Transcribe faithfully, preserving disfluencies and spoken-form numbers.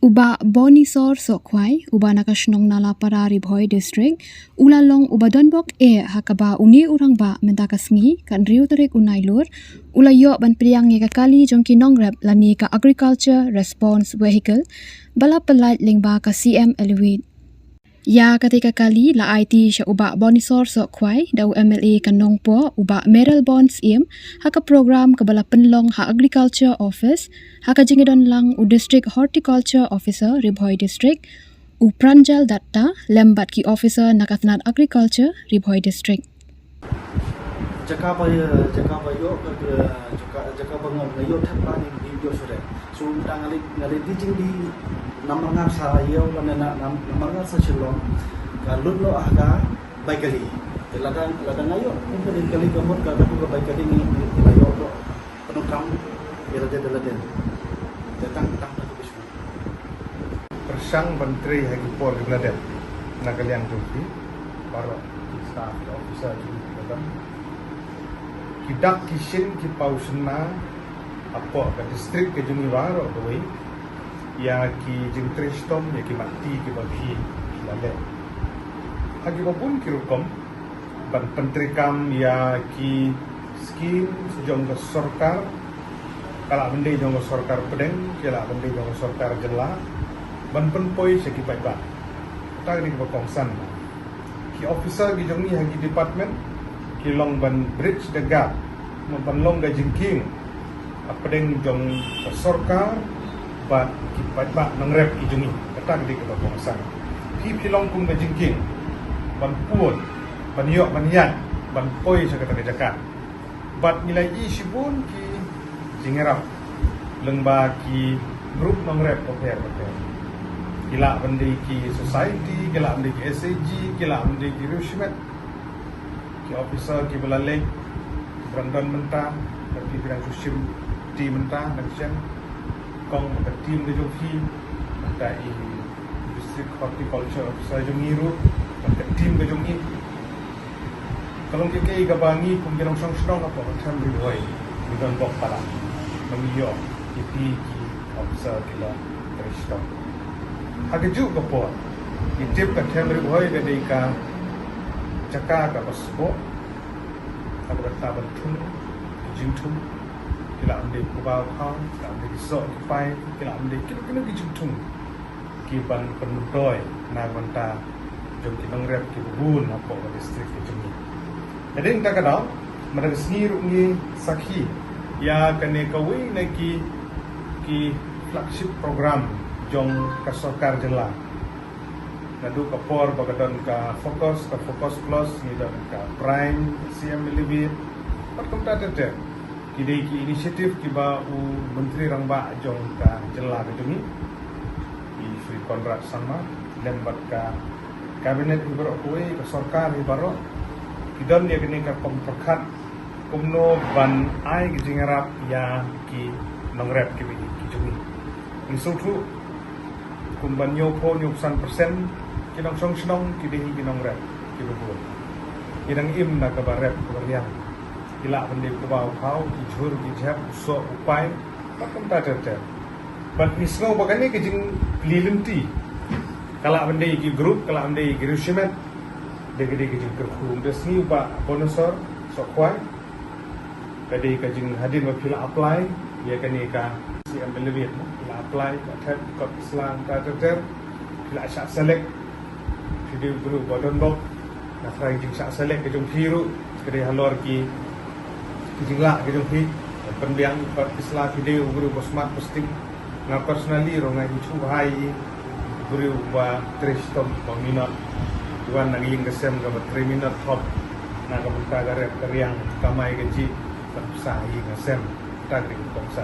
U Bah Bonisor Sohkhwai, uba na ka shnong Nalapara, Ri Bhoi District, u la long uba donbok eh ha kaba une u rangbah mynta ka sngi, ka hynriew tarik u Nailur, u la ïoh ban pdiang ïa ka kali jong ki nongrep lane ka Agriculture Response Vehicle, ba la pyllait lyngba ka C M Elevate. Ïa katei ka kali la aiti sha u Bah Bonisor Sohkhwai da u M L A ka Nongpoh, u Bah Mayralborn Syiem, ha ka program kaba la pynlong ha Agriculture Office, ha ka jingdon lang u District Horticulture Officer, Ri Bhoi District, u Pranjal Datta, lem bad ki officer na ka tnat Agriculture, Ri Bhoi District. Jaka ba, jaka ba ïoh ka, ka, jaka, jaka ba nga, nga ïoh thep ba ni, ni ïoh shuh de. So, mynta nga leit, nga leit die jingdie namar nga sa ïew lane na, nam-, namar nga sa Shillong. Ka lut noh ha ka bai kali. Te lada, lada nga ïoh, ka bai kali ka mut ka, ka bai kali ni, ni, ni la ïoh noh. Pyndonkam ïa lade da lade. Te tang, tang, tang, pyrshang ban trei ha ki por kiba la dep na ka liang jong ki baroh, ki staff, ki officer jong ki baroh. Ki dak ki shin ki paw shynna hapoh ka district ka jong ngi baroh kawei ïa ki jingtrei shitom, ïa ki matti kiba phi la leh ha kiba bun ki rukom. Ban pyntreikam ïa ki skim jong ka sorkar, ka lah ban dei jong ka sorkar pdeng, ka lah ban dei jong ka sorkar jylla, ban pynpoi sha ki paidbah. Kata ka dei kaba kongsan. Ki officer ki jong ngi ha ki department ki long ban bridge the gap, ban long ka jingkieng hapdeng jong ka sorkar bad ki paidbah nongrep ki jong ngi. Kata ka dei kaba kongsan. Phi, phi long kum ka jingkieng ban pun, ban ïoh, ban ïaid, ban poi sha kata ka jaka. Bad ngi la ïohi shibun ki jingïarap lyngba ki group nongrep bapher bapher. Ki lah ban dei ki society, ki lah ban dei ki S H G, ki lah ban dei ki riewshimet. Ki officer kiba la leit, kiba dang don mynta, bad phi, phi dang shu shim ti mynta, dang shen. Kong bad ka team ka jong phi, mynta i District Horticulture Officer jong ngi ruh bad ka team ka jong ngi. Ka long kaei kaei kaba ngi kum ki nongshong shnong hapoh ka Them Ri Bhoi ngi donbok palat. Ngi ïoh ïa ki, ki officer kiba trei shitom. Ha kajuh ka por ngi tip ka Them Ri Bhoi ka dei ka jaka kaba sboh, kaba kata ban thung ki jingthung, ki lah ban dei kbaw khaw, ki lah ban dei ki soh ki paip, ki lah ban dei kino kino ki jingthung ki ban pynmyntoi na ka bynta jong ki nongrep kiba bun hapoh ka district ka jong ngi. Ka dei kata ka daw, mynta ka sngi ruh ngi sakhi ïa kane kawei na ki, ki flagship program jong ka sorkar jylla. Naduh ka por ba ka don ka FOCUS, ka FOCUS Plus, ngi don ka PRIME, C M Elevate, bad kumta ter ter. Ki dei ki initiative kiba u Myntri Rangbah jong ka jylla ka jong ngi, i Shri Conrad Sangma, lem bad ka cabinet hi baroh kawei, ka sorkar hi baroh, ki don ïa kane ka pyrkhat kumno ban ai ka jingïarap ïa ki nongrep kiba ïeit ki jong ngi. Ngi sngewthuh kumba hynñiewphew hynñiewphew san percent ki nongshong shnong ki dei hi ki nongrep kiba bun. Ki dang im na kaba rep kaba riang. Ki lah ban dei kbaw khaw, ki jhur ki jhep, u soh u paip, bad kumta ter ter. Bad ngi sngew ba kane ka jingplie lynti ka lah ban dei ki group, ka lah ban dei ki riewshimet. Dei ka dei ka jingkyrkhu. Mynta ka sngi u Bah Bonesor Sohkhwai, ka dei ka jing hadien ba phi la apply ïa kane ka C M Elevate, no? Phi la apply, ka thep kot sla, ka ter ter, phi la shah select. Phi dei u briew ba donbok. Na ka jingshah select ka jong phi ruh ka dei halor ki, ki jinglah ka jong phi. Pynbiang, kot sla, phi dei u briew ba smart posting. Nga personally ruh nga ithuh hi ïa u briew ba trei shitom, ba minot, wan na ka ïing ka sem kaba trei minot, hok na ka bynta ka rep ka riang, kamai kajih, ka pisa ha ïing ha sem. Kata ka dei ka pisa.